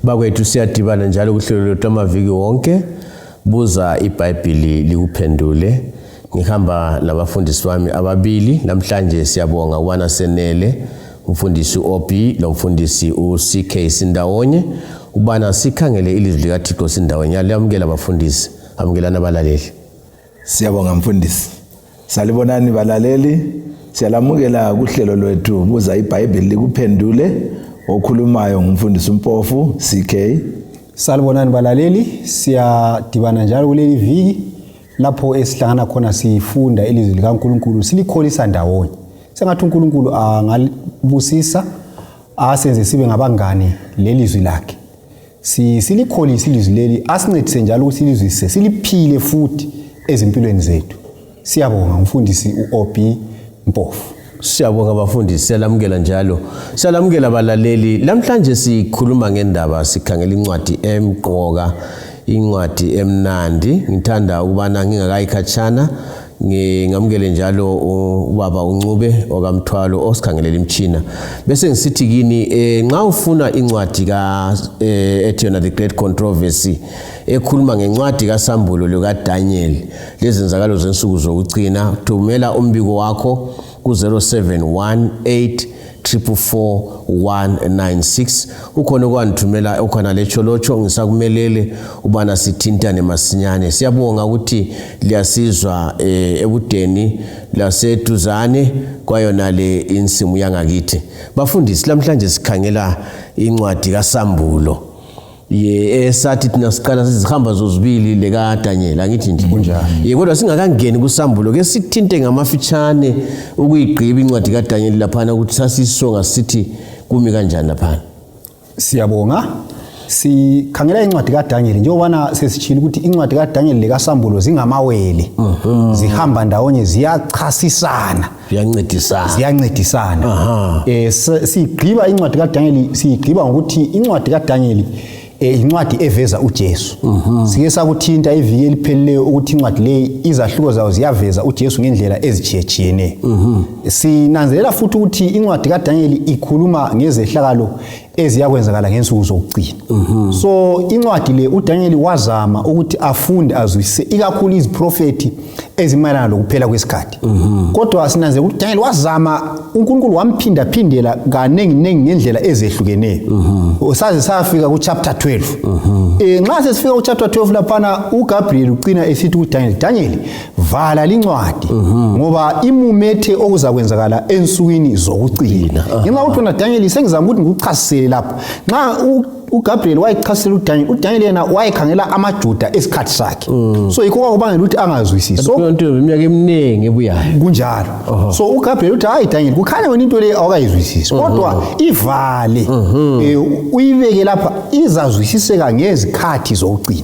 Bakwethu siyadibana njalo kuhlelo lwethu amaviki wonke. Buza Ibhayibhili likuphendule. Ngihamba nabafundisi bami ababili. Namhlanje siyabonga ubana senele umfundisi Obi lomfundisi uCK sindawonye ubana sikhangele ilizwi likaThixo sindawonye. Yamukela abafundisi, amukelana abalaleli. Siyabonga mfundisi. Salibonani balaleli. Siyalamukela kuhlelo lwethu Buza Ibhayibhili likuphendule. Okhulumayo ngumfundisi uMpofu CK. Salibonani balaleli, siyadibana njalo kuleli viki lapho esihlangana khona sifunda ilizwi likaNkulunkulu silikholisa ndawonye. Sengathi uNkulunkulu angalibusisa asenze sibe ngabangane lelizwi lakhe. Silikholisa ilizwi leli asincedise njalo ukuthi silizwise siliphile futhi ezimpilweni zethu. Siyabonga umfundisi uObi Mpofu. Siyabonga abafundisi, siyalamukela njalo. Siyalamukela abalaleli. Namhlanje sikhuluma ngendaba sikhangela incwadi emqoka, incwadi emnandi. Ngithanda ukubana ngingakayikhatshana ngamukele njalo ubaba uNcube okamthwalo osikhangelela imtshina. Bese ngisithi kini nxa ufuna incwadi ethi yona The Great Controversy ekhuluma ngencwadi kaSambulo likaDaniel lezenzakalo zensuku zokucina, thumela umbiko wakho ku-071-844-196. ukhona okwandithumela okhona lecholotsho ngisakumelele ubana sithintane masinyane. Siyabonga ukuthi liyasizwa ebudeni laseduzane kwayona le insimu yangakithi. Bafundisi, namhlanje sikhangela incwadi kaSambulo esathi thina siqala sizihamba zozibili leka Daniel, angithi nje kunjani. Kodwa singakangeni kuSambulo ke sithinte ngamafitshane ukuyigqiba incwadi kaDaniel laphana ukuthi sasisonga sithi kumi kanjani laphana. Siyabonga. Sikhangela incwadi kaDaniel njengobana sesitshila ukuthi incwadi kaDaniel lekaSambulo zingamawele. Zihamba ndawonye, ziyachasisana, ziyancedisana. Sigqiba incwadi kaDaniel, sigqiba ngokuthi incwadi kaDaniel incwadi eveza uJesu. Sike sakuthinta iviki eliphelileyo ukuthi incwadi le izahluko zayo ziyaveza uJesu ngendlela ezitshiyene. Sinanzelela futhi ukuthi incwadi kaDaniel ikhuluma ngezehlakalo eziyakwenzakala ngensuku zokucina. So incwadi le uDaniel wazama ukuthi afunde azwisise ikakhulu iziprofeti ezimayelana lokuphela kwesikhathi. Kodwa sinanzelela ukuthi Daniel wazama, uNkulunkulu wamphinda phindela kanengi ngendlela ezehlukeneyo. Saze safika ku chapter 12. Nxa sesifika ku chapter 12 laphana uGabriel ucina esithi kuDaniel, Daniel vala lincwadi ngoba imumethe okuzakwenzakala ensukwini zokucina. Ngenxa ukuthi wena Daniel sengizama ukuthi ngikuchasisele lapha. Nxa uGabriel wayichasisela uDaniel yena wayikhangela amaJuda esikhathi sakhe. So yikho kwakubangela ukuthi angazwisisi. So into iminyaka eminingi ebuyayo kunjalo. So uGabriel uthi hayi Daniel, kukhanya wena into le awukayizwisisi, kodwa ivale uyibeke lapha izazwisiseka ngezikhathi zokucina.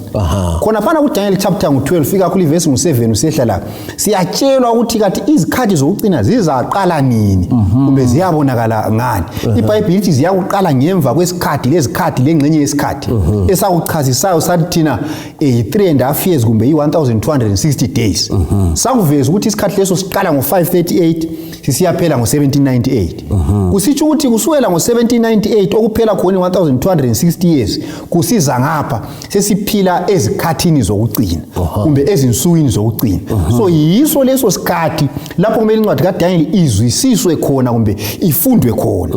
Khona phana kuDaniel chapter 12 fika kuli verse 7 usehla la siyatshelwa ukuthi kathi izikhathi zokucina zizaqala nini kumbe ziyabonakala ngani. iBhayibhili lithi ziyakuqala ngemva kwesikhathi lezikhathi lengxenye yesikhathi esakuchasisayo sathi thina 3.5 years kumbe 1260 days. Sakuveza ukuthi isikhathi leso siqala ngo538 sisiyaphela ngo1798. Kusitsho ukuthi kusukela ngo1798 okuphela khona 1260 years kusiza ngapha sesiphila ezikhathini zokucina kumbe ezinsukwini zokucina. So yiso leso sikhathi lapho kumele incwadi kaDaniel izwisiswe khona kumbe ifundwe khona.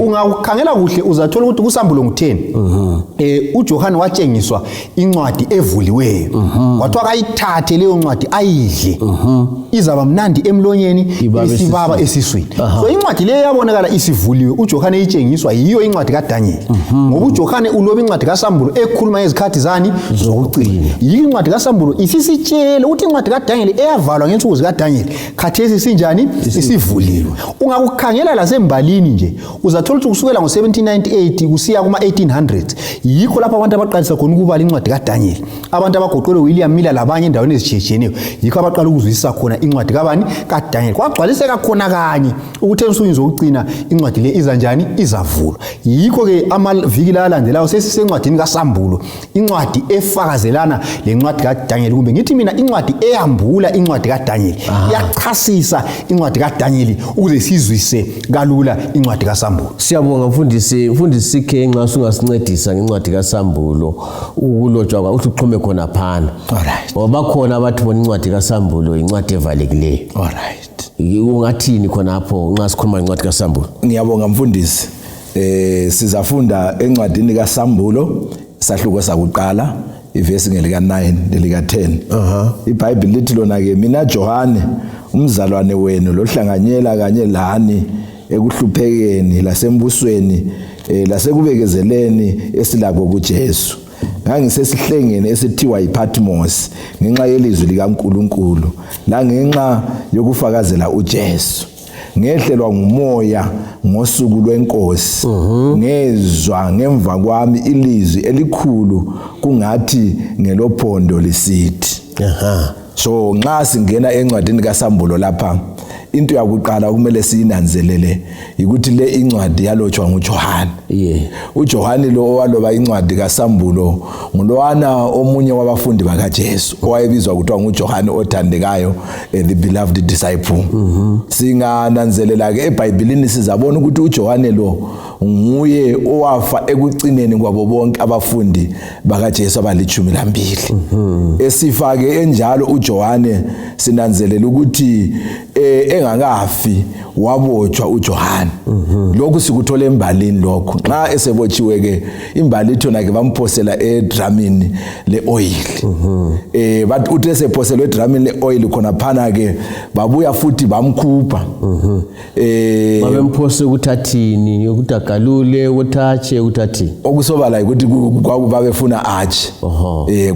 Ungakhangela kuhle uzathola ukuthi kuSambulo ngo10 uJohane watshengiswa incwadi evuliweyo. Kwathiwa kayithathe leyo ncwadi ayidle. Izaba mnandi emlonyeni, isibaba esiswini. So incwadi le yabonakala isivuliwe, uJohane itshengiswa yiyo incwadi kaDaniel. Ngoba uJohane uloba incwadi kaSambulo ekhuluma ngezikhathi zani zokucina. Yiyo incwadi kaSambulo isisitshela ukuthi incwadi kaDaniel eyavalwa ngensuku zikaDaniel khathesi sinjani isivuliwe. Ungakukhangela lasembalini nje uzathola ukuthi kusukela ngo1798 kusiya kuma1800 yikho lapho abantu abaqalisa khona ukubala incwadi kaDaniel. Abantu abagoqelwe William Miller labanye endaweni ezitshiyeneyo yikho abaqala ukuzwisisa khona incwadi kabani kaDaniel. Kwagcwaliseka khona kanye ukuthi ensukwini zokugcina incwadi le iza njani izavulwa. Yikho ke amaviki la alandelayo sesisencwadini kaSambulo, incwadi efakazelana lencwadi kaDaniel, kumbe ngithi mina incwadi eyambula incwadi kaDaniel, iyachasisa incwadi kaDaniel ukuze sizwise kalula incwadi kaSambulo. Siyabonga mfundisi ke nxa singasincedisa ngencwadi kaSambulo ukulotshwa kwa uthi uxhume khona phana. Alright. Ngoba khona abathi bona incwadi kaSambulo incwadi evalekileyo. Alright. Ungathini khonapho nxa sikhuluma incwadi kaSambulo? Ngiyabonga mfundisi. Sizafunda encwadini kaSambulo sahluko sakuqala ivesi ngelika 9 nelika 10. IBhayibhili lithi lona ke mina Johane umzalwane wenu lohlanganyela kanye lani ekuhluphekeni lasembusweni lasekubekezeleni esilakho kuJesu. Ngangisesihlengeni esithiwa iPatmos ngenxa yelizwi likaNkulunkulu la ngenxa yokufakazela uJesu. Ngehlelwa ngumoya ngosuku lwenkosi, ngezwa ngemva kwami ilizwi elikhulu kungathi ngelophondo lisithi. So nxa singena encwadini kaSambulo lapha, into yakuqala kumele siyinanzelele ukuthi le incwadi yalotshwa nguJohane. uJohane lo owaloba incwadi kaSambulo ngulowana omunye wabafundi bakaJesu owayebizwa kuthiwa nguJohane othandekayo, the beloved disciple. Singananzelela ke eBhayibhelini sizabona ukuthi uJohane lo nguye owafa ekucineni kwabo bonke abafundi bakaJesu abali12. Esifake enjalo uJohane sinanzelela ukuthi engakafi wabotshwa uJohane. Lokhu sikuthola embalini lokho. Nxa esebotshiwe ke imbali ithona ke bamphosela edramini leoil. Bathi uthi esephoselwe edramini leoil khona phana ke babuya futhi bamkhupha. Babemphose ukuthathini ukuthi agalule uthatshe uthathi. Okusobala ukuthi babefuna atshe.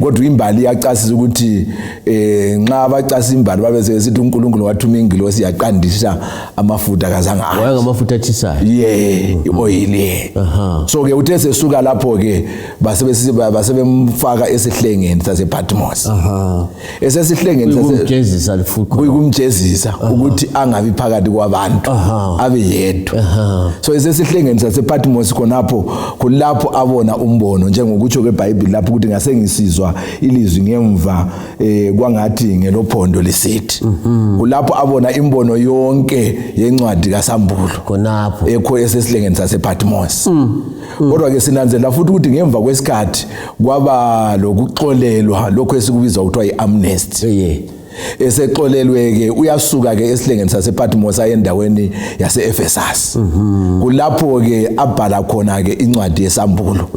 Kodwa imbali iyacasisa ukuthi nxa abacasa imbali babesithi uNkulunkulu wathuma ingilosi yaqandisa amafutha kazanga atshe. Wayengamafutha atshisayo. Oil. So ke uthe sesuka lapho ke basebemfaka esihlengeni sasePatmos. Esesihlengeni sasekumjezisa lifuthi. Kumjezisa ukuthi angabi phakathi kwabantu abe yedwa. So esesihlengeni sasePatmos khonapho kulapho abona umbono njengokutsho kweBhayibhili lapho ukuthi ngase ngisizwa ilizwi ngemva kwangathi ngelophondo lisithi. Kulapho abona imbono yonke yencwadi kaSambulo khonapho ekho esesihlengeni sasePatmos. Kodwa ke sinanzela futhi ukuthi ngemva kwesikhathi kwaba lokuxolelwa lokho esikubizwa ukuthiwa iamnesty. Esexolelwe ke uyasuka ke esihlengeni sasePatmos ayendaweni yaseEfesus. Kulapho ke abhala khona ke incwadi yeSambulo.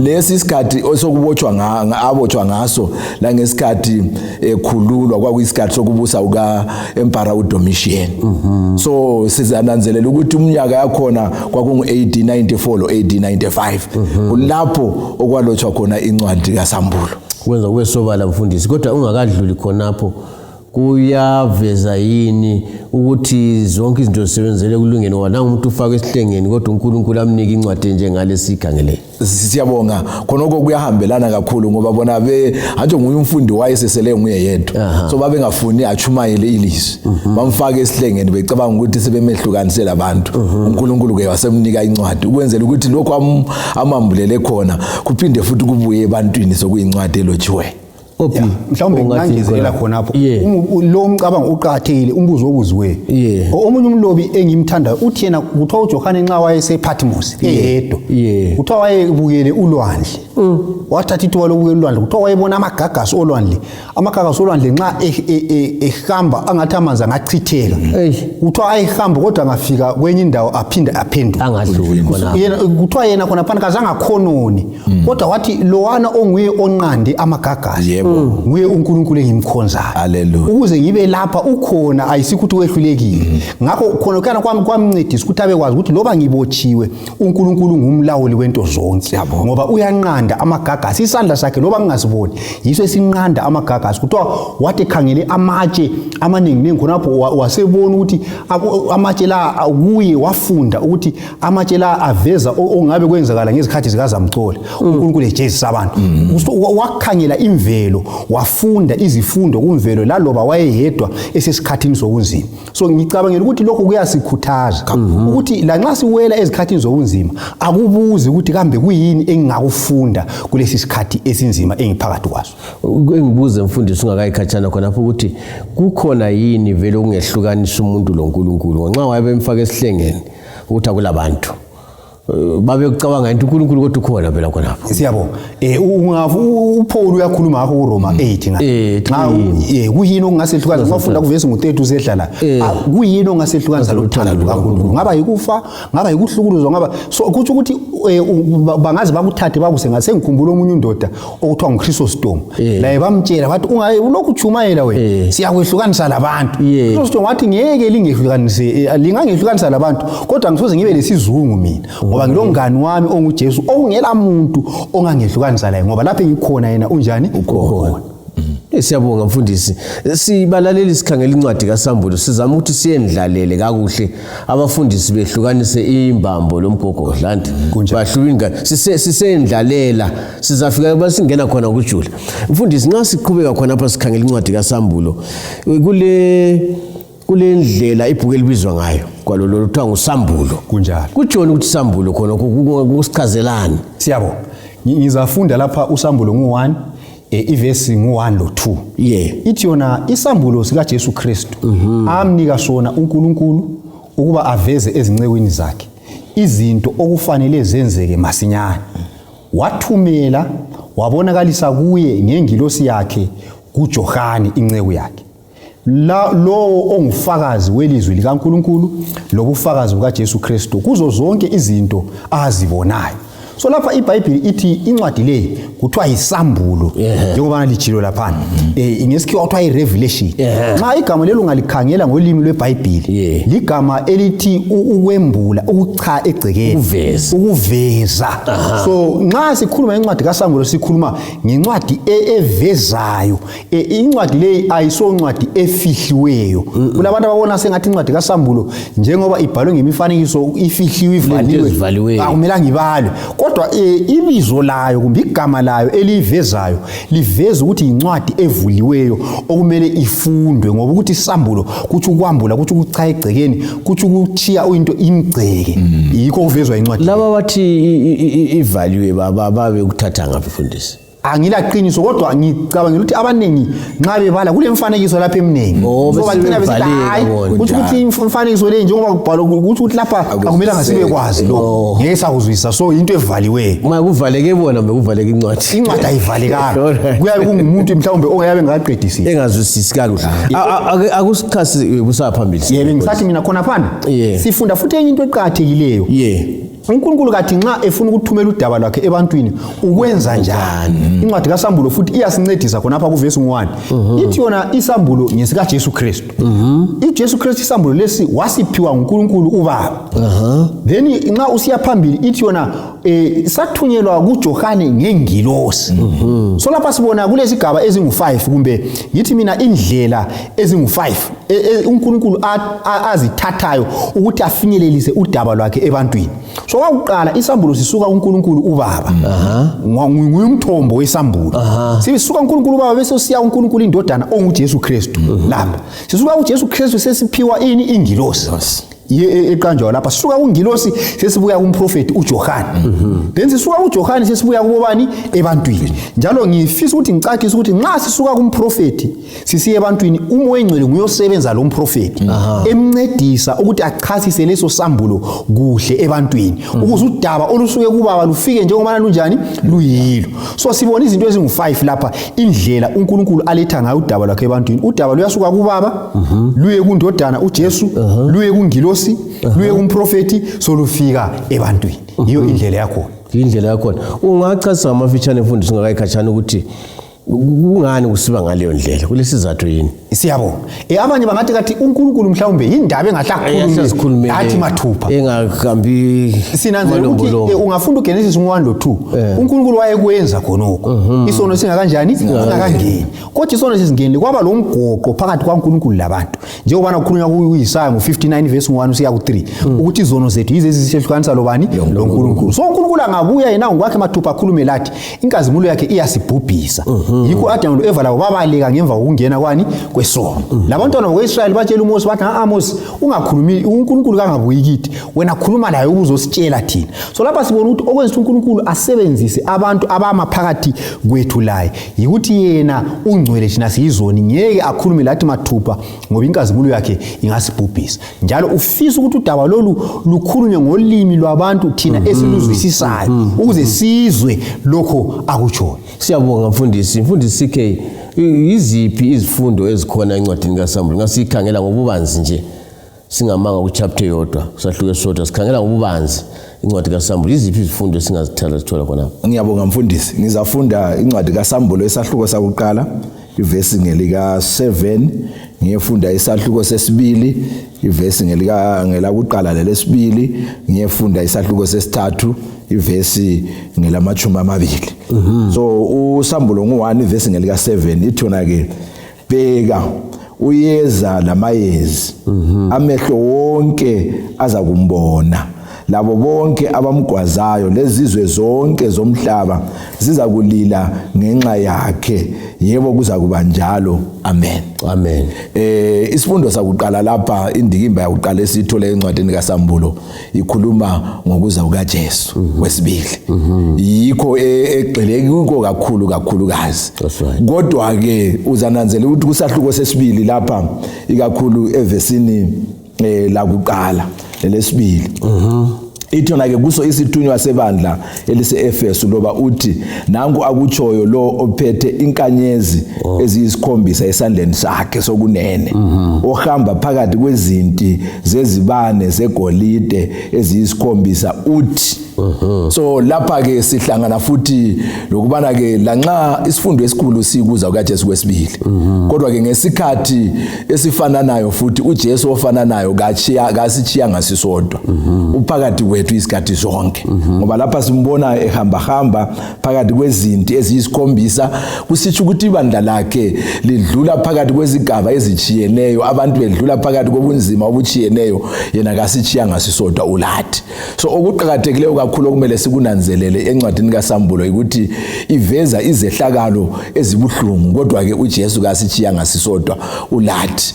Lesi isikhathi osokubotshwa abotshwa ngaso la ngesikhathi ekhululwa kwakuyisikhathi sokubusa uka Emperor uDomitian. So sizananzelela ukuthi umnyaka yakhona kwakungu AD 94 lo AD 95. Kulapho okwalotshwa khona incwadi kaSambulo. Kwenza kwesobala mfundisi, kodwa ungakadluli khonapho kuyaveza yini ukuthi zonke izinto zisebenzele kulungene wona umuntu ufaka esihlengeni kodwa uNkulunkulu amnika incwadi njengalesi ikhangele. Siyabonga khonoko kuyahambelana kakhulu ngoba bona nje nguye umfundi wayesesele nguye yedwa. So babengafuni achumayele ilizwi. Bamfaka esihlengeni becabanga ukuthi sebemehlukanisela abantu. uNkulunkulu ke wasemnika incwadi ukwenzela ukuthi lokho amambulele khona kuphinde futhi kubuye ebantwini sokuyincwadi elotshiwe. Mhlawumbe ngangizela khonapho lo umcabango uqhathekile umbuzo obuziwe. Omunye umlobi engimthandayo uthi yena kuthiwa uJohane nxa wayesePatmos eyedwa kuthiwa wayebukele ulwandle. Wathatha ithuba lokubukela ulwandle kuthiwa wayebona amagagasi olwandle. Amagagasi olwandle nxa ehamba angathi amanzi angachitheka. Kuthiwa ayehamba kodwa angafika kwenye indawo aphinda aphenduka. Angadluli khona. Yena kuthiwa yena khona phana kazange akhonone. Kodwa wathi lowana onguye onqande amagagasi. Nguye uNkulunkulu engimkhonzayo. Haleluya. Ukuze ngibe lapha ukhona ayisikuthi wehlulekile. Ngakho khona kana kwamncedisa ukuthi abekwazi ukuthi loba ngibotshiwe uNkulunkulu ngumlawuli wento zonke. Ngoba uyanqanda amagagasi isandla sakhe loba ngingasiboni. Yiso esinqanda amagagasi. Kuthiwa wathi ekhangele amatshe amaningi khonapho wasebona ukuthi amatshe la kuye wafunda ukuthi amatshe la aveza ongabe kwenzakala ngezikhathi zikaZamcolo. uNkulunkulu ejezisa abantu. Wakhangela imvelo kumvelo wafunda izifundo kumvelo laloba wayeyedwa esesikhathini sokunzima. So ngicabangela ukuthi lokho kuyasikhuthaza ukuthi lanxa siwela ezikhathini zokunzima akubuze ukuthi kambe kuyini engingakufunda kulesi sikhathi esinzima engiphakathi kwaso. Engibuze mfundisi ungakayikhatshana khona lapho ukuthi kukhona yini vele ungehlukanisa umuntu loNkulunkulu nxa wayebemfaka esihlengeni ukuthi akulabantu babe kucabanga into uNkulunkulu kodwa ukhona phela khonapho. Siyabonga. uPaul uyakhuluma ngakho kuRoma 8 nxa kuyini ongasehlukanisa ngafunda kuvesi ngo-30 usedlala kuyini ongasehlukanisa lothando lukaNkulunkulu ngaba yikufa ngaba yikuhlukuluzwa ngaba so kuthi ukuthi bangaze bakuthathe bakuse ngasengikhumbula omunye indoda okuthiwa nguChrysostom la bamtshela bathi ulokhu ujumayela wena siyakwehlukaniza labantu. Chrysostom wathi ngeke lingehlukanise lingangehlukanisa labantu kodwa ngisoze ngibe lesizungu mina ngoba ngilongani wami onguJesu ongela muntu ongangehlukanisa laye ngoba lapho ngikhona yena unjani ukhona. Siyabonga mfundisi. Sibalaleli isikhangela incwadi kaSambulo sizama ukuthi siyendlalele kakuhle abafundisi behlukanise imbambo lomgogodla bahluka sisendlalela sizafika basingena khona kujula. Mfundisi nxa siqhubeka khona apha sikhangela incwadi kaSambulo kule ndlela ibhuku elibizwa ngayo kwalolo kuthiwa nguSambulo kunjalo kujona ukuthi Sambulo khona kusichazelani. Siyabonga ngizafunda lapha uSambulo ngu1 ivesi ngu1 lo2 ithi yona isambulo sika Jesu Kristu amnika sona uNkulunkulu ukuba aveze ezincekweni zakhe izinto okufanele zenzeke masinyane wathumela wabonakalisa kuye ngengilosi yakhe kuJohane inceku yakhe lowo ongufakazi welizwi likaNkulunkulu lobufakazi buka Jesu Kristu kuzo zonke izinto azibonayo. So lapha iBhayibhili ithi incwadi le kuthiwa yisambulo njengoba lijilo lapha ngesikhiwa kuthiwa iRevelation. Nxa igama lelo ungalikhangela ngolimi lweBhayibhili ligama elithi ukwembula ukucha egcekeni ukuveza. So nxa sikhuluma incwadi kaSambulo sikhuluma ngencwadi evezayo. Incwadi le ayisoncwadi efihliweyo. Kulabantu ababona sengathi incwadi kaSambulo njengoba ibhalwe ngemifanekiso ifihliwe ivaliwe akumelanga ibalwe. Kodwa ibizo layo kumbe igama layo elivezayo liveza ukuthi incwadi evuliweyo okumele ifundwe ngoba ukuthi isambulo kuthi ukwambula kuthi ukucha egcekeni kuthi ukuthiya into imgceke yikho kuvezwa incwadi. Laba bathi ivaliwe babe ukuthatha ngaphi mfundisi? Angilaqiniso kodwa ngicabanga ukuthi abaningi nxa bebala kule mfanekiso lapha eminengi ngoba bagcina besithi hayi ukuthi imfanekiso le njengoba kubhalwa ukuthi lapha akumelanga sibe kwazi lo ngeke sakuzwisa so into evaliwe uma kuvaleke bona bekuvaleke incwadi ayivalekanga kuyabe kungumuntu mhlawumbe ongayabe ngaqedisisi engazwisisi kakuhle akusikhasi kusaphambili. Yebo ngisathi mina khona phana sifunda futhi enye into eqhathekileyo uNkulunkulu kathi nxa efuna ukuthumela udaba lwakhe ebantwini ukwenza njani. Incwadi kaSambulo futhi iyasincedisa khona lapha kuvesi 1 ithi yona isambulo ngesika Jesu Kristu. iJesu Kristu isambulo lesi wasiphiwa uNkulunkulu uBaba. Then nxa usiya phambili ithi yona sathunyelwa kuJohane ngengilosi. So lapha sibona kulezi gaba ezingu5 kumbe yithi mina indlela ezingu5 uNkulunkulu azithathayo ukuthi afinyelelise udaba lwakhe ebantwini. So kwakuqala isambulo sisuka uNkulunkulu uBaba ngumthombo wesambulo sisuka uNkulunkulu uBaba bese siya uNkulunkulu indodana onguJesu Kristu lapha sisuka kuJesu Kristu sesiphiwa ingilosi eqanjwa lapha sisuka kungilosi sesibuya kumprofeti uJohane then sisuka kuJohane sesibuya kubani ebantwini njalo ngifisa ukuthi ngicacise ukuthi nxa sisuka kumprofeti sisiye ebantwini umoya engcwele nguyosebenza lo mprofeti emncedisa ukuthi achasise leso sambulo kuhle ebantwini ukuze udaba olusuke kuBaba lufike njengoba lunjani luyilo. So sibona izinto ezingu5 lapha indlela uNkulunkulu aletha ngayo udaba lwakhe ebantwini. Udaba luyasuka kuBaba luye kundodana uJesu luye kungilosi luye kumprofeti solufika ebantwini. Yiyo indlela yakho. Indlela yakho. Ungachasa amafitshane mfundisi ngakayikhatshana ukuthi kungani kusiba ngaleyo ndlela kulesizathu yini? Siyabonga. Abanye bangathi kathi uNkulunkulu mhlawumbe indaba engahlakhulumi athi mathupha. Engahambi sinanzela ukuthi ungafunda uGenesis 1:2. uNkulunkulu wayekwenza khonoko. Isono singakanjani? Singakangeni. Kodwa isono sesingeni kwaba lo mgoqo phakathi kwaNkulunkulu labantu. Njengoba ukukhulunywa kuIsaya ngo59:1 usiya ku3 ukuthi izono zethu yize ezisihlukanisa lobani lo Nkulunkulu. So uNkulunkulu angabuya yena ngokwakhe mathupha akhulume lathi inkazimulo yakhe iyasibhubhisa. Yikho Adam noEva labo babaleka ngemva kokungena kwani kwesono. Labantwana bakwaIsrael batshela uMose bathi Amos ungakhulumi uNkulunkulu kangabuyi kithi wena khuluma laye ukuzositshela thina. So lapha sibona ukuthi okwenza uNkulunkulu asebenzise abantu abamaphakathi kwethu laye yikuthi yena ungcwele thina siyizoni ngeke akhulume lathi mathupha ngoba inkazimulo yakhe ingasibhubhisa. Njalo ufisa ukuthi udaba lolu lukhulunywe ngolimi lwabantu thina esiluzwisisayo ukuze sizwe lokho akutsho. Siyabonga mfundisi CK. Iziphi izifundo ezikhona encwadini kaSamuel? Ngasikhangela ngobubanzi nje. Singamanga ku chapter yodwa, kusahluke sodwa sikhangela ngobubanzi incwadi kaSamuel. Iziphi izifundo singazithatha sithola khona? Ngiyabonga mfundisi. Ngizafunda incwadi kaSamuel esahluko sakuqala, ivesi ngelika 7, ngiyefunda isahluko sesibili, ivesi ngelakuqala lelesibili, ngiyefunda isahluko sesithathu, ivesi ngelamachumi amabili. So uSamuel ngo1 ivesi ngelika 7 ithona ke bheka uyeza lamayezi amehlo wonke aza kumbona labo bonke abamgwazayo lezizwe zonke zomhlaba ziza kulila ngenxa yakhe yebo kuza kuba njalo amen. Amen. Isifundo sakuqala lapha indikimba yakuqala esithole encwadini kaSamuel ikhuluma ngokuza kukaJesu wesibili. Yikho egxileke kuko kakhulukazi. Kodwa ke uzananzela ukuthi kusahluko sesibili lapha ikakhulu evesini lakuqala lesibili. Ithona ke kuso isithunywa sebandla elise-Efesu loba uthi nangu akutshoyo lo ophethe inkanyezi eziyisikhombisa esandleni sakhe sokunene ohamba phakathi kwezinti zezibane zegolide eziyisikhombisa uthi. So lapha ke sihlangana futhi lokubana ke lanxa isifundo esikhulu sikuza kukaJesu wesibili kodwa ke ngesikhathi esifananayo futhi uJesu ofananayo kasichiya ngasisodwa uphakathi kwethu isikhathi zonke ngoba lapha simbona ehamba phakathi kwezinti eziyisikhombisa kusitsho ukuthi ibandla lakhe lidlula phakathi kwezigaba ezichiyeneyo abantu bedlula phakathi kobunzima obuchiyeneyo yena kasichiya ngasisodwa ulathi. So okuqhakathekileyo kakhulu okumele sikunanzelele encwadini kaSamuel ukuthi iveza izehlakalo ezibuhlungu kodwa ke uJesu kasichiya ngasisodwa ulathi.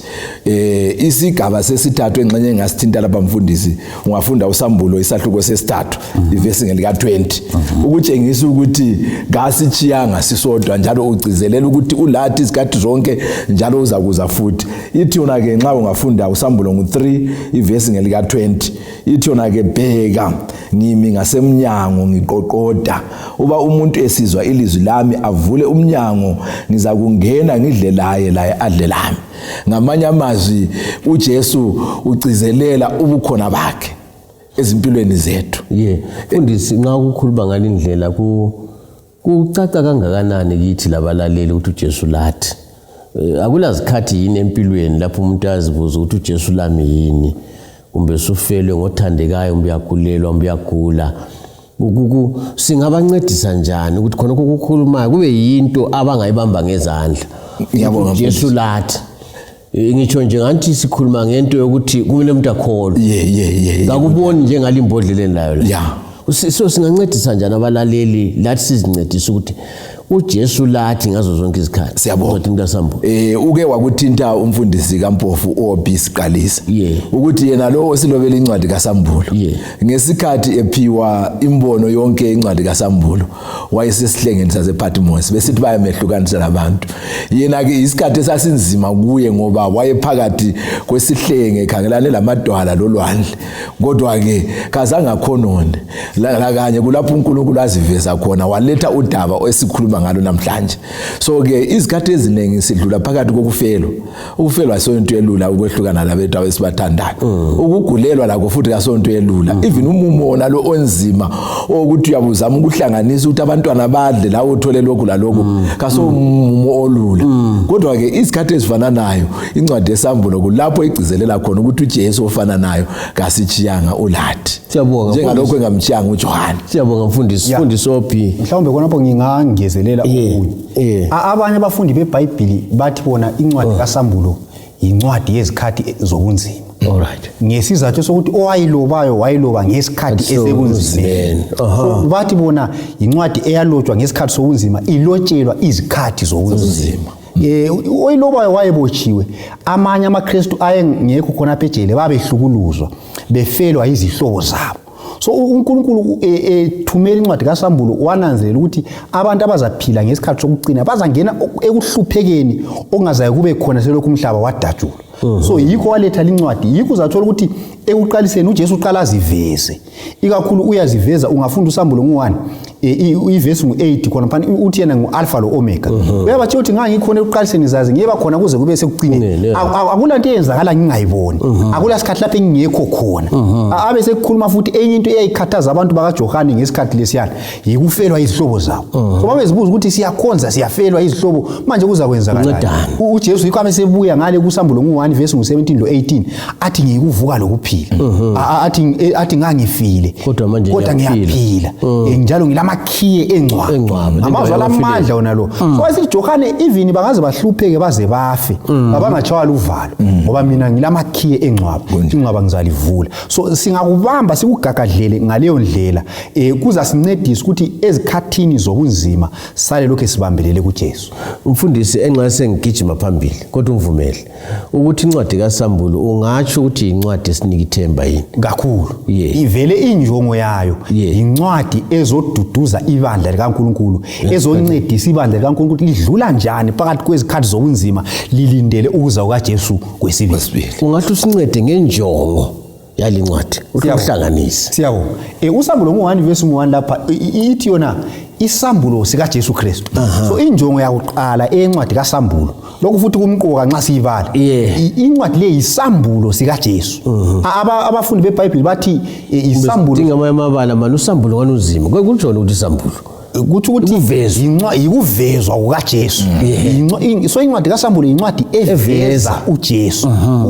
Isigaba sesithathu engxenye engasithinta lapha mfundisi ungafunda uSamuel isahluko sesithathu ivesi ngelika 20 ukutshengisa ukuthi kasichiya ngasisodwa njalo ugcizelela ukuthi ulathi isikhathi zonke njalo uza kuza futhi. Ithi yona ke nxa ungafunda uSamuel ngo3 ivesi ngelika 20 ithi yona ke bheka ngimi ngasemnyango ngiqoqoda uba umuntu esizwa ilizwi lami avule umnyango ngiza kungena ngidle laye adle lami. Ngamanye amazwi uJesu ugcizelela ubukhona bakhe ezimpilweni zethu. Mfundisi nxa ukukhuluma ngalindlela kucaca kangakanani kithi labalaleli ukuthi uJesu lathi akulazikhathi yini empilweni lapho umuntu azibuza ukuthi uJesu lami yini kumbe sufelwe ngothandekayo kumbe yakhulelwa kumbe yagula singabancedisa njani ukuthi khona ukukhuluma kube yinto abangayibamba ngezandla. Ngiyabonga Jesu lathi ngitsho nje ngathi sikhuluma ngento yokuthi kumele umuntu akholwe ngakuboni njengalimbodleleni layo la. So singancedisa njani abalaleli lathi sizincedisa ukuthi uJesu lathi ngazo zonke izikhathi. Siyabonga. Uke wakuthinta umfundisi kaMpofu obisiqalisa ukuthi yena lo osilobela incwadi kaSamuel ngesikhathi ephiwa imbono yonke incwadi kaSamuel wayesesihlengeni sasePatmos besithi bayamehlukanisa labantu. Yena ke isikhathi esasinzima kuye ngoba wayephakathi kwesihlenge ekhangelane lamadwala lolwandle kodwa ke kazange akhonone la kanye kulapho uNkulunkulu aziveza khona waletha udaba esikhuluma sizokhuluma ngalo namhlanje. So ke izikhathi eziningi sidlula phakathi kokufelwa. Ukufelwa asonto elula ukwehlukana labethu abesibathandayo. Ukugulelwa lakho futhi asonto elula. Even umumo wona lo onzima ukuthi uyabuzama ukuhlanganisa ukuthi abantwana badle la uthole lokhu la lokhu kaso umumo olula. Kodwa ke izikhathi ezifana nayo incwadi yesambulo kulapho igcizelela khona ukuthi uJesu ofana nayo kasichiyanga ulathi. Siyabonga njengalokho engamchiyanga uJohane. Siyabonga mfundisi ophi. Mhlawumbe khonapho ngingangezelela okunye. Abanye abafundi beBhayibheli bathi bona incwadi kaSambulo incwadi yezikhathi zobunzima. Alright. Ngesizathu sokuthi owayilobayo wayiloba ngesikhathi esebunzimeni. So bathi bona incwadi eyalotshwa ngesikhathi sobunzima ilotshelwa izikhathi zobunzima. Oyilobayo wayebotshiwe. Amanye amaKristu ayengekho khona phejele babehlukuluzwa befelwa izihlobo zabo. So uNkulunkulu ethumela incwadi kaSambulo wananzelela ukuthi abantu abazaphila ngesikhathi sokugcina bazangena ekuhluphekeni okungazayo kube khona selokhu umhlaba wadajula. So yikho waletha lincwadi, yikho uzathola ukuthi ekuqaliseni uJesu uqala aziveze. Ikakhulu uyaziveza ungafunda uSambulo ngo1 ivesi ngu8 khona phana uthi yena nguAlpha lo Omega. Uyabathi uthi ngangikhona ekuqaliseni zazi ngiyeba khona kuze kube sekugcineni. Akulanto eyenzakala ngingayiboni. Akula sikhathi lapho engingekho khona. Abe sekukhuluma futhi enye into eyayikhathaza abantu bakaJohane ngesikhathi lesiyana yikufelwa izihlobo zabo. Ngoba bezibuza ukuthi siyakhonza siyafelwa izihlobo manje kuzakwenza kanjani. uJesu yikho abesebuya ngale kuSambulo ngo1 verse ngu17 lo 18 athi ngikuvuka lokuphila. Athi ngangifile kodwa ngiyaphila. Njalo ngilamakhiye encwadi. Amazwi alamandla wona lo. So isiJohane even bangaze bahlupheke baze bafe abangachwala uvalo ngoba mina ngilamakhiye encwadi ngizalivula. So singakubamba sikugagadlele ngaleyo ndlela kuza sincedisa ukuthi ezikhathini zobunzima sale lokho esibambelele kuJesu. Umfundisi enxase ngigijima phambili kodwa ungivumele ukuthi incwadi kaSambulo ungatsho ukuthi incwadi esinika ithemba yini kakhulu. Ivele injongo yayo incwadi ezoduduza ibandla likaNkulunkulu ezoncedisa ibandla likaNkulunkulu lidlula njani phakathi kwezikhathi zobunzima lilindele ukuza kukaJesu kwesibili. Ungathi usincede ngenjongo yalincwadi ukuhlanganisa. Siyabonga. uSambulo ngo1 verse 1 lapha ithi yona isambulo sika Jesu Kristu. So injongo yakuqala encwadi kaSambulo lokhu futhi kumqoka nxa siyibala. Incwadi le isambulo sika Jesu. Abafundi beBhayibheli bathi isambulo ngamabala manje uSambulo wanuzima. Kwekujona ukuthi isambulo kuthi ukuthi ikuvezwa kukaJesu. So incwadi kaSambulo incwadi eveza uJesu.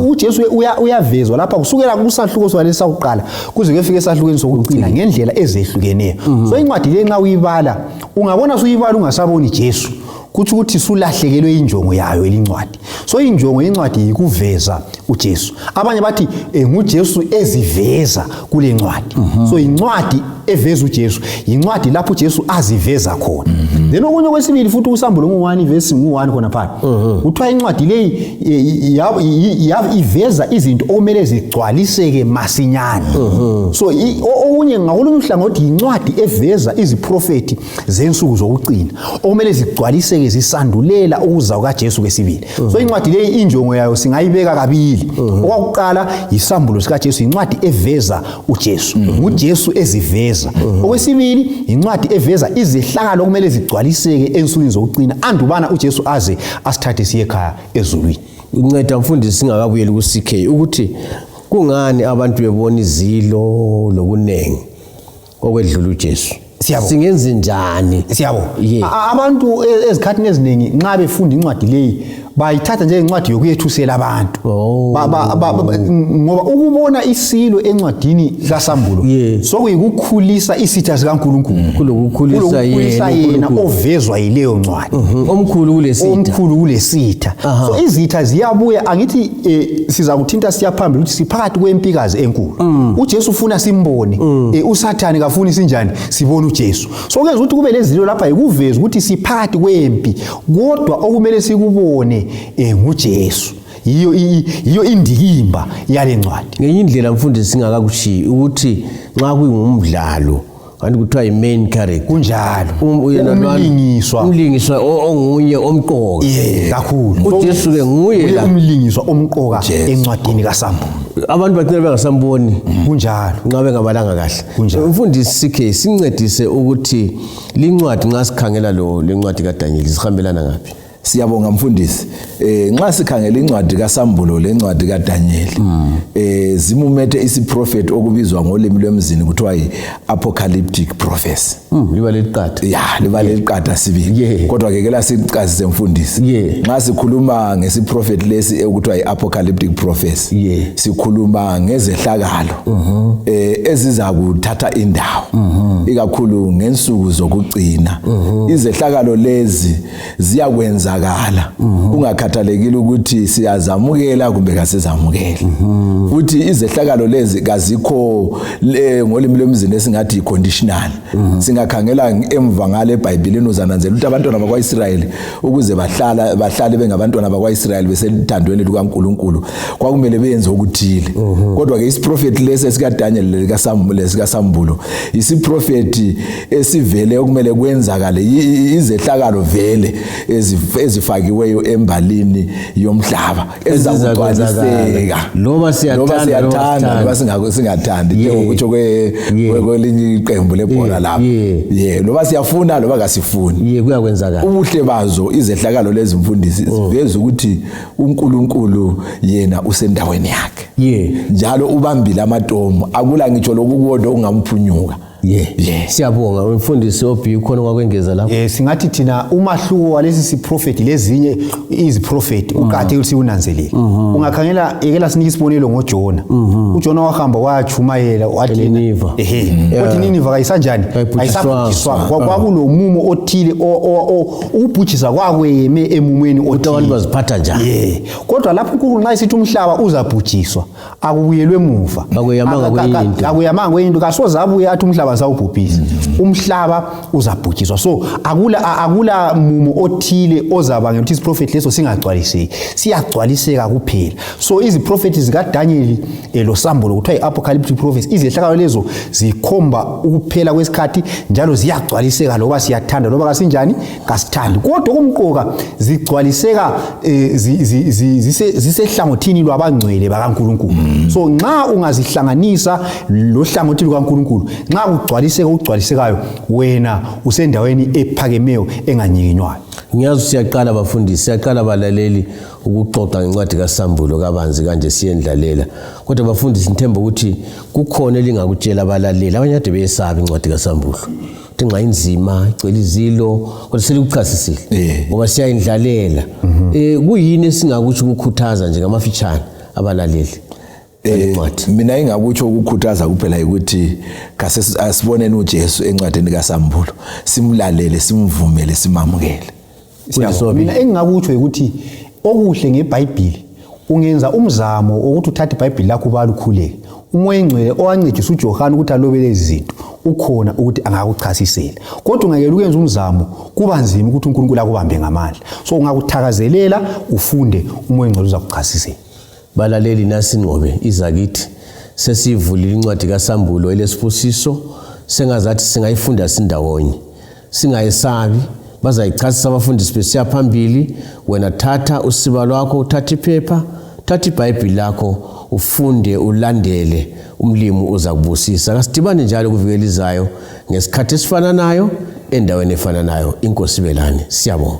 uJesu uyavezwa lapha kusukela kusahluko swalesa kuqala kuze kufike esahlukweni sokucina ngendlela ezehlukeneyo. So incwadi le nxa uyibala ungabona usuyibala ungasaboni Jesu kuthi ukuthi sulahlekelwe injongo yayo elincwadi. So injongo yencwadi yikuveza uJesu. Abanye bathi nguJesu eziveza kule ncwadi. So incwadi eveza uJesu incwadi lapho uJesu aziveza khona. Then okunye kwesibili futhi uSambulo ngo1 verse ngu1 khona phana kuthiwa incwadi le iveza izinto okumele zigcwaliseke masinyane. So okunye ngakulunye uhlangothi incwadi eveza iziprofeti zensuku zokucina okumele zigcwaliseke zisandulela ukuza kukaJesu kwesibili. So incwadi le injongo yayo singayibeka kabili. Owakuqala isambulo sikaJesu incwadi eveza uJesu. uJesu eziveza. Okwesibili incwadi eveza izihlakalo okumele zigcwaliseke ensukwini zokucina andubana uJesu aze asithathe siye ekhaya ezulwini. Unceda mfundisi singakabuyeli kuCK ukuthi kungani abantu bebona izilo lokunengi okwedlula uJesu. Singenze njani? Siyabonga. Abantu ezikhathini eziningi nxa befunda incwadi leyi bayithatha njengencwadi yokuyethusela abantu. Ngoba ukubona isilo encwadini kaSambulo sokuyikukhulisa isitha sikaNkulunkulu. Ukukhulisa yena ovezwa yileyo ncwadi. Omkhulu kulesitha. So izitha ziyabuya angithi siza kuthinta siya phambili ukuthi siphakathi kwempikazi enkulu. uJesu ufuna simbone. uSathane kafuni sinjani sibone uJesu. So kenza ukuthi kube lezilo lapha ikuveza ukuthi siphakathi kwempi kodwa okumele sikubone nguJesu. Iyo indikimba yale ncwadi. Ngenye indlela mfundisi singakakushi ukuthi nxa kuyingumdlalo kanti kuthiwa imain character kunjalo umlingiswa ongunye omqoka kakhulu. uJesu ke nguye umlingiswa omqoka encwadini kaSambulo. abantu bagcina bengasamboni kunjalo ngabe ngabalanga kahle. Kunjalo. Mfundisi CK sincedise ukuthi lincwadi nxa sikhangela lo lencwadi kaDaniel sihambelana ngapi? Siyabonga mfundisi. Nxa sikhangela incwadi kaSambulo lencwadi kaDaniel zimumethe isiprofeti okubizwa ngolimi lwemzini kuthiwa yi-apocalyptic prophecy. Liba leliqatha. Yeah, liba leliqatha sibili. Kodwa ke la sichazise mfundisi. Nxa sikhuluma ngesiprofeti lesi ekuthiwa yi-apocalyptic prophecy, sikhuluma ngezehlakalo eziza kuthatha indawo. Ikakhulu ngensuku zokugcina. Izehlakalo lezi ziyakwenzakala ungakhathalekile ukuthi siyazamukela kumbe kasizamukela. Futhi izehlakalo lezi kazikho ngolimi lwemzini esingathi i-conditional. Singakhangela emva ngale eBhayibhelini uzananzela ukuthi abantwana bakwaIsrayeli ukuze bahlale bengabantwana bakwaIsrayeli beselithandweni likaNkulunkulu kwakumele benze okuthile. Kodwa ke isiprofeti lesi esikaDaniel lesikaSambulo isiprofeti esivele okumele kwenzakale izehlakalo vele ezifakiweyo embalini yomhlaba ezakugcwaliseka loba siyathanda loba singathandi njengokutsho kwelinye iqembu lebhola lapha. Loba siyafuna loba kasifuni kuyakwenzakala. Ubuhle bazo izehlakalo lezi mfundisi ziveza ukuthi uNkulunkulu yena usendaweni yakhe. Njalo ubambile amatomu akula ngitsho lokukodwa ungamphunyuka. Siyabonga umfundisi obi ukhona kwakwengeza lapho. Singathi thina umahluko walesi siprofeti lezinye iziprofeti uqathekile siunanzelile. Ungakhangela ekela sinike isibonelo ngoJona. uJona wahamba wachumayela wathi Niniva. Wathi Niniva kayisanjani? Ayisabhujiswa. Kwakulomumo othile ubhujisa kwakweme emumweni othile. Abantu baziphatha njani? Kodwa lapho uNkulunkulu nxa isithi umhlaba uzabhujiswa akubuyelwe emuva. Akuyamanga kweyinto kasozabuye athi umhlaba zawubhubhisa. Umhlaba uzabhujiswa. So akula mumo othile ozabangela ukuthi isiprofeti leso singagcwaliseki. Siyagcwaliseka kuphela. So iziprofeti zikaDaniel loSambulo kuthiwa yi-apocalyptic prophecy izehlakalo lezo zikhomba ukuphela kwesikhathi njalo ziyagcwaliseka loba siyathanda loba kasinjani kasithandi. Kodwa kumqoka zigcwaliseka zisehlangothini lwabangcwele bakaNkulunkulu. So nxa ungazihlanganisa lo hlangothi lukaNkulunkulu nxa ugcwalisekayo wena usendaweni ephakemeyo enganyikinywayo. Ngiyazi siyaqala bafundisi siyaqala balaleli ukuxoxa ngencwadi kaSambulo kabanzi kanje siyendlalela. Kodwa bafundisi ngithemba ukuthi kukhona elingakutshela abalaleli abanye kade beyesaba incwadi kaSambulo. Nxa inzima icela izilo kodwa selikuchasisile ngoba siyayindlalela. Kuyini esingakuthi ukukhuthaza nje ngamafitshane abalaleli? Mina engakutsho ukukhuthaza kuphela ukuthi asiboneni uJesu encwadini kaSambulo simlalele simvumele simamukele. Mina engakutsho ukuthi okuhle ngeBhayibheli ungenza umzamo ukuthi uthathe iBhayibheli lakho balukhuleke. Umoya engcwele owancedisa uJohane ukuthi alobele izinto ukhona ukuthi angakuchasisela. Kodwa ungakela ukwenza umzamo kuba nzima ukuthi uNkulunkulu akubambe ngamandla. So ungakuthakazelela ufunde umoya engcwele uzakuchasisela. Balaleli nasi ngobe izakithi sesivulile incwadi kaSambulo elesibusiso sengazathi singayifunda sindawonye singayisabi bazayichasisa abafundisi besiya phambili. Wena thatha usiba lwakho uthatha iphepha thatha iBhayibheli lakho ufunde ulandele umlimo uzakubusisa. Kasidibane njalo kuvikelizayo ngesikhathi esifananayo endaweni efananayo. Inkosi belane. Siyabonga.